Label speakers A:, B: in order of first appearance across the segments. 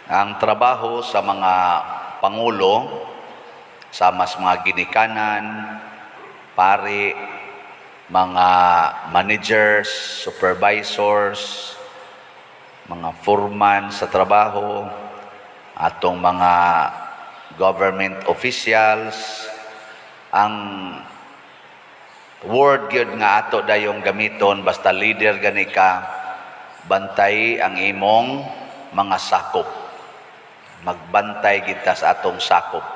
A: Ang trabaho sa mga pangulo, sa mas mga ginikanan, pari, mga managers, supervisors, mga foreman sa trabaho, atong mga government officials, ang word gyud nga ato dayong gamiton basta leader gani ka, bantay ang imong mga sakop. Magbantay kita sa atong sakop.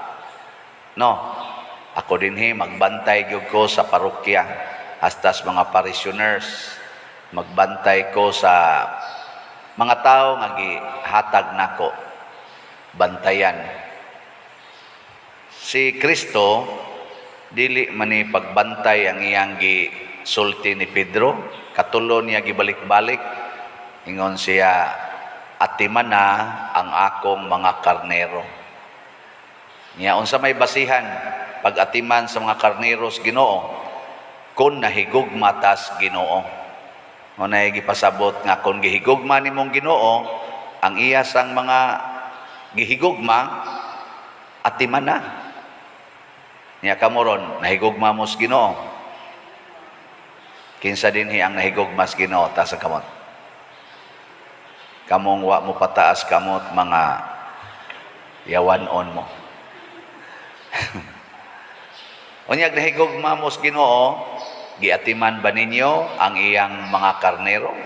A: No, ako dinhi magbantay gyud ko sa parokya, hasta sa mga parishioners. Magbantay ko sa mga tao nga gihatag nako bantayan. Si Kristo, dili man ni pagbantay ang iyang gisulti ni Pedro, katulo niya gibalik-balik. Ingon siya, "Atimana ang akong mga karnero." Niya, unsa may basihan pag-atiman sa mga karneros Ginoo kung nahigugma tas Ginoo? Mao na gipasabot nga kung gihigugma nimong Ginoo ang iya sang mga gihigugma, atiman na. Niya kamo ron, nahigugma mo sa Ginoo? Kinsa dinhi ang nahigugma sa Ginoo? Taas ang kamot. Kamong wa mo pataas kamot, mga yawan-on mo. Unyag nahigugma mo sa Ginoo, giatiman ba ninyo ang iyang mga karnero?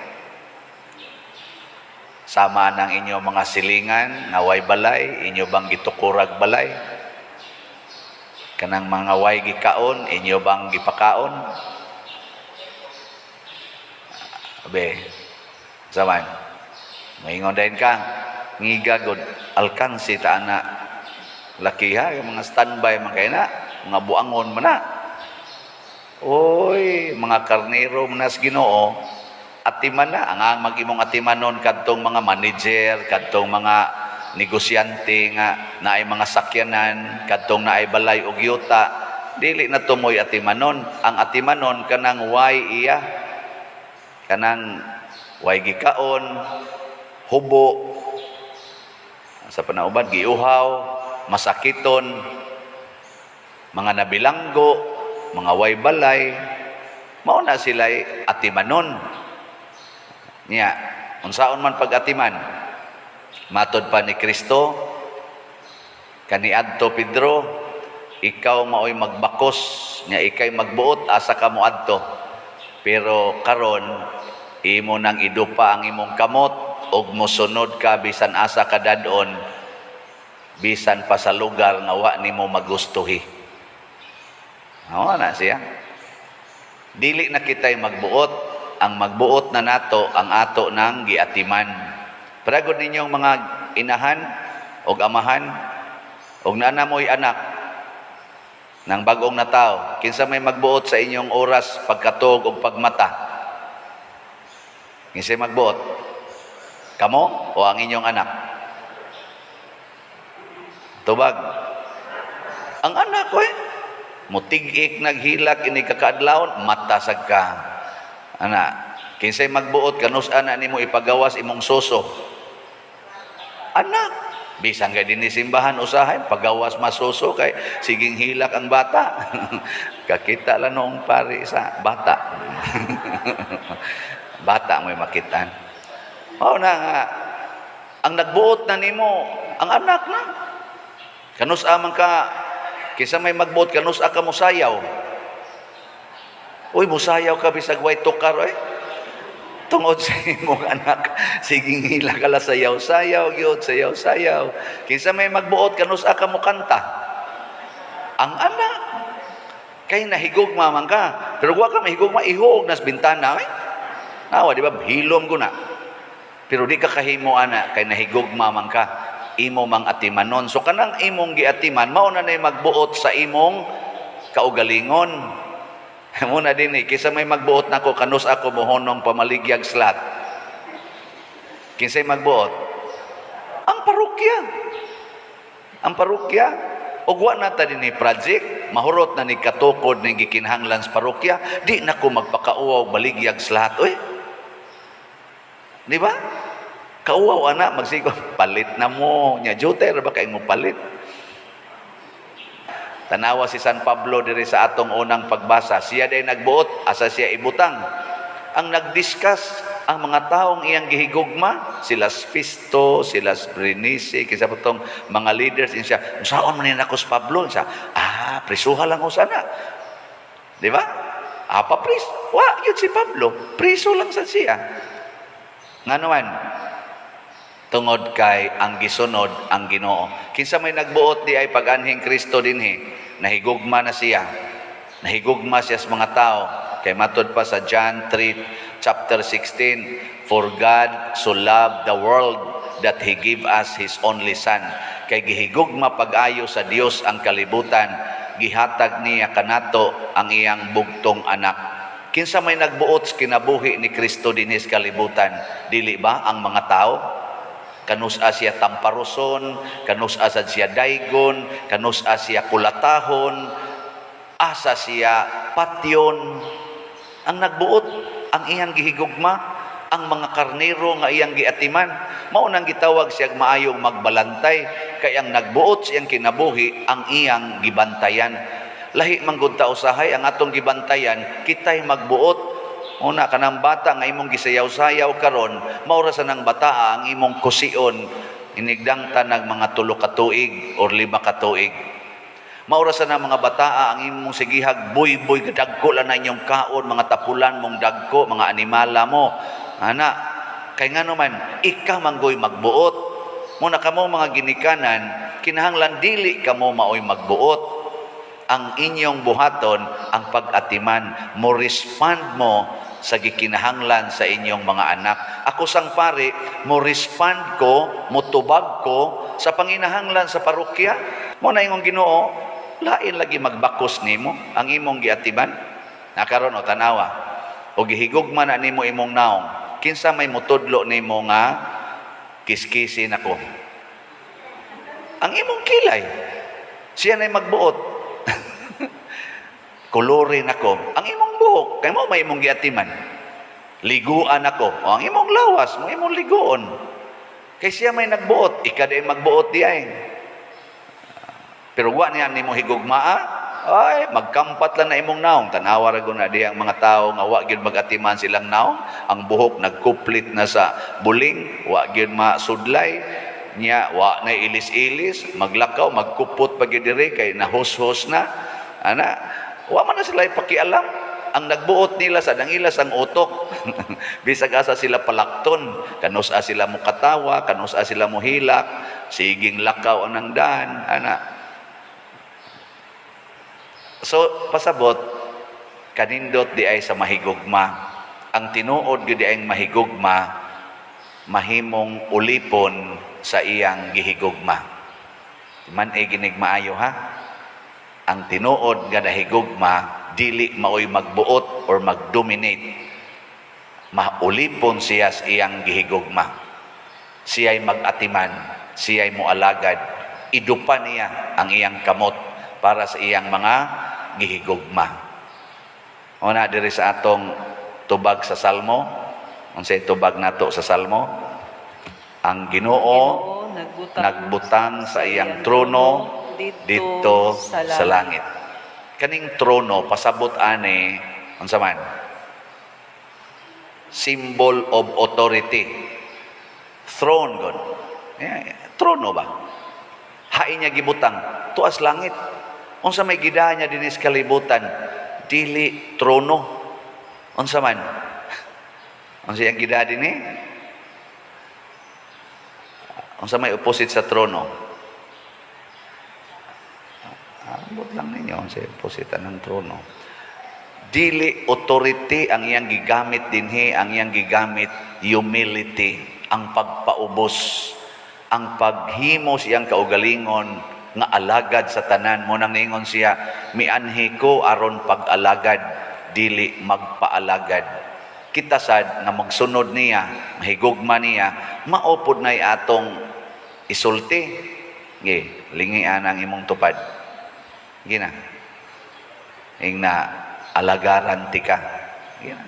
A: Sama ng inyong mga silingan nga way balay, inyo bang gitukurag balay? Kanang mga way gikaon, inyo bang gipakaon? Abe, saman, maingon din ka, ngiga god, alkansi ta ana, lakiha, yung mga standby man kay na, mga buangon man na. Oy, mga karnero man nas Ginoo, atiman na ang mag-imong atimanon kadtong mga manager, kadtong mga negosyante nga naay mga sakyanan, kadtong naay balay og yuta, dili na tumoy atimanon. Ang atimanon kanang way iya, kanang way gikaon, hubo, sa panauban, giuhaw, masakiton, mga nabilanggo, mga way balay, mao na sila atimanon. Niya, unsaon man pag-atiman? Matod pa ni Kristo, kaniadto Pedro, "Ikaw maoy magbakos, nya ikay magbuot, asa ka moadto? Pero karon imo nang idupa ang imong kamot ug mosunod ka bisan asa ka dadon, bisan pa sa lugar nga wa nimo magustuhi." Mao na siya. Dili na kita'y magbuot. Ang magbuot na nato ang ato nang giatiman. Paragod ninyong mga inahan og amahan og naa mo'y anak ng bagong natao. Kinsa may magbuot sa inyong oras pagkatog og pagmata? Kinsa may magbuot? Kamo o ang inyong anak? Tubag. Ang anak ko eh. Mutig-ik naghilak ini kakaadlawon, mata sad ka. Ana, kinsay magbuot kanus ana nimo ipagawas imong suso? Anak. Bisan kay dinhi simbahan usahay pagawas masuso kay siging hilak ang bata. Kakita lang noong pari sa bata. Bata mo'y makitan. Mao na nga ang nagbuot na nimo ang anak na. Kanus man ka, kinsa may magbuot kanus ka mosayaw? Uy, musayaw ka bisag way tukar oy. Tungod sa imong anak, siging hila ka la sayaw-sayaw gyud, sayaw-sayaw. Kinsa may magbuot kanus ka mo kanta? Ang anak. Kay nahigugma man ka. Pero wa ka mahigugma, ihog nas bintana eh. Awa, di ba? Hilom ko na. Pero di ka kahimo ana kay nahigugma man ka. Imo mang atimanon. So kanang imong giatiman, mao na nay magbuot sa imong kaugalingon. Muna din eh, kaysa may magbuot nako kanus ako mohonong pamaligyag slot? Kinsay magbuot? Ang parokya. Ang parokya. Ug wa na ta dinhi project, mahurot na ni katukod ning gikinahanglan sa parokya, di na ko magpakauwaw baligyag slot oy. Di ba? Kauwaw ana magsigo, palit na mo nya, jutay ra ba kay mo palit? Tanawa si San Pablo diri sa atong unang pagbasa, siya day nagbuot, asa siya ibutang? Ang nagdiscuss ang mga taong iyang gihigugma, sila Festo, sila Berenice, kinsa pa tong mga leaders siya, "Unsaon man ni nako si Pablo?" Siya, "Ah, prisuha lang ko sana." Di ba? Apa pris? Wa yun si Pablo, priso lang sa siya. Ngano man? Tungod kay ang gisunod ang Ginoo. Kinsa may nagbuot di ay pag-anhing Kristo dinhi, nahigugma na siya. Nahigugma siya sa mga tao. Kay matod pa sa John 3 chapter 16, "For God so loved the world that He gave us His only Son." Kay gihigugma pag-ayo sa Dios ang kalibutan, gihatag niya kanato ang iyang bugtong anak. Kinsa may nagbuot sa kinabuhi ni Kristo dinhi sa kalibutan? Dili ba ang mga tao? Kanus-a siya tamparuson, kanus-a sad siya daygon, kanus-a siya kulatahon, asa siya patyon. Ang nagbuot, ang iyang gihigugma, ang mga karnero nga iyang giatiman. Mao nang gitawag siya maayong magbalantay, kay ang nagbuot siyang kinabuhi, ang iyang gibantayan. Lahi man gud ta usahay ang atong gibantayan, kitay magbuot. Una kanang bata nga imong gisayaw-sayaw karon, mao ra sa nang bataa ang imong kusion inigdangta nag mga 3 ka tuig or 5 ka tuig. Mao ra sa nang mga bataa ang imong sigihag buy-buy, dagko lang na inyong kaon, mga tapulan mong dagko, mga animala mo. Ana, kay ngano man ika manggoy magbuot. Muna kamo mga ginikanan, kinahanglan dili kamo maoy magbuot. Ang inyong buhaton ang pag-atiman, mo respond mo sa gikinahanglan sa inyong mga anak. Ako sang pari, mo respond ko, mo tubag ko sa panginahanglan sa parokya. Mo na ingong Ginoo, lain lagi magbakos nimo ang imong giatiman. Nakaron o tanawa. O gihigugma na nimo imong naong. Kinsa may mutudlo nimo nga kiskisin ako? Ang imong kilay. Siya na'y magbuot. Kolorin ako. Ang imong buhok, kay mo may imong giatiman. Liguan ako. O ang imong lawas, mo imong liguon. Kay siya may nagbuot, ika di magbuot di ay. Pero wa niya nimo higugmaa, ay magkampat lang na imong naong. Tanawa ra na diha ang mga tao nga wa gyud magatiman silang naong, ang buhok nagkuplit na sa buling, wa gyud masudlay niya, wa na ilis-ilis, maglakaw, magkupot pa gyud diri kay nahushos na. Ana, wa man na sila ipakialam. Ang nagbuot nila sa dangilas ang utok. Bisag asa sila palakton, kanus-a sila mo katawa, kanus-a sila mo hilak, siging lakaw ang daan, ana. So, pasabot, kanindot di ay sa mahigugma. Ang tinuod gyud di ay mahigugma, mahimong ulipon sa iyang gihigugma. Man ay ginig maayo ha. Ang tinuod nga nahigugma, dili maoy magbuot or magdominate. Maulipon siya sa iyang gihigugma. Siya'y mag-atiman, siya'y moalagad. Idupa niya ang iyang kamot para sa iyang mga gihigugma. Una diri sa atong tubag sa Salmo, unsay tubag nato sa Salmo? Ang Ginoo
B: nagbutang,
A: nagbutang sa iyang trono dito sa langit. Kaning trono pasabot ani unsa man? Symbol of authority. Throne god. Yeah, trono ba? Hain niya gibutang tuas langit. Unsa may gidahan niya dinhi sa kalibutan? Dili trono. Unsa man? Unsa iyang gidahan dinhi? Unsa may opposite sa trono? Ambot lang ninyo unsa opposite ng trono. Dili authority ang iyang gigamit dinhi, ang iyang gigamit humility, ang pagpaubos, ang paghimo siyang kaugalingon nga alagad sa tanan. Mo nang niingon siya, "Mianhi ko aron pag-alagad, dili magpaalagad." Kita sad nga magsunod niya, mahigugma niya, mao pod nay atong isulti. Ge, lingian ang imong tupad. Gina. Ingna alagaran ti ka. Gina.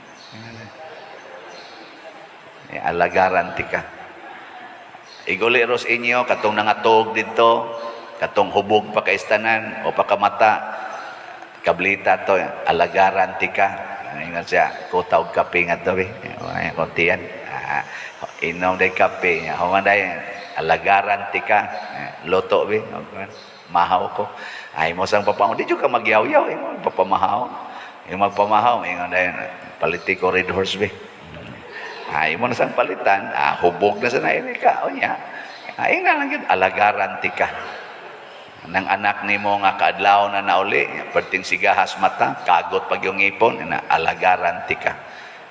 A: Eh, alagaran ti ka. Iguli ros inyo katong nangatog didto, katong hubog pa kaistanan o pakamata, kablita to, alagaran tika. Ingon siya, "Kuta og kape nga to, be." Ay, konti yan. Ah, inom day kape. Human day, "Alagaran tika. Luto, be. Mahaw ko." Ay mo sang papa, di jud ka magyaw-yaw, imo papamahaw. Yung magpamahaw, ingon day, "Paliti ko Red Horse, be." Ay mo na sang palitan, ah, hubog na sa nairi ka, o niya. Ay nga lang yun, alagaran tika. Nang anak nimo nga kaadlaw na nauli, perting sigahas mata, kagot pag yung ngipon, na alagaran tika.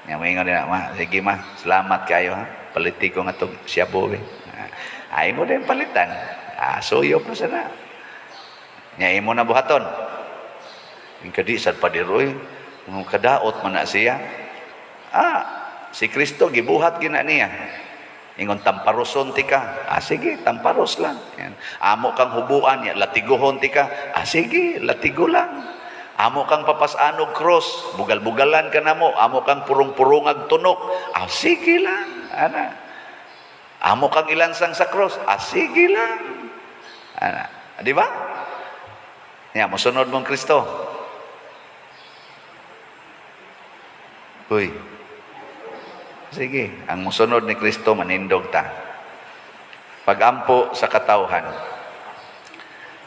A: Nya moingon din, "Ma, sige ma, salamat kayo ha. Paliti ko nga tong shabu, be." Ay mo din palitan. Ah, suyop na sana. Nya imo na buhaton. Yung kadi sad padiroy, nung kadaot man na siya. Ah, si Kristo gibuhat gina niya. Ingon tamparoson tika. Ah, sige, tamparos lang. Yan. Amo kang hubuan, ya, latiguhon tika. Ah, sige, latigo lang. Amo kang papasanog cross, bugal-bugalan ka namo. Amo kang purong-purongag tunok. Ah, sige lang. Ana. Amo kang ilansang sa cross. Ah, sige lang. Ana. Di ba? Ya, mosunod mong Kristo. Uy. Sige, ang musunod ni Kristo manindog ta. Pagampo sa katawhan.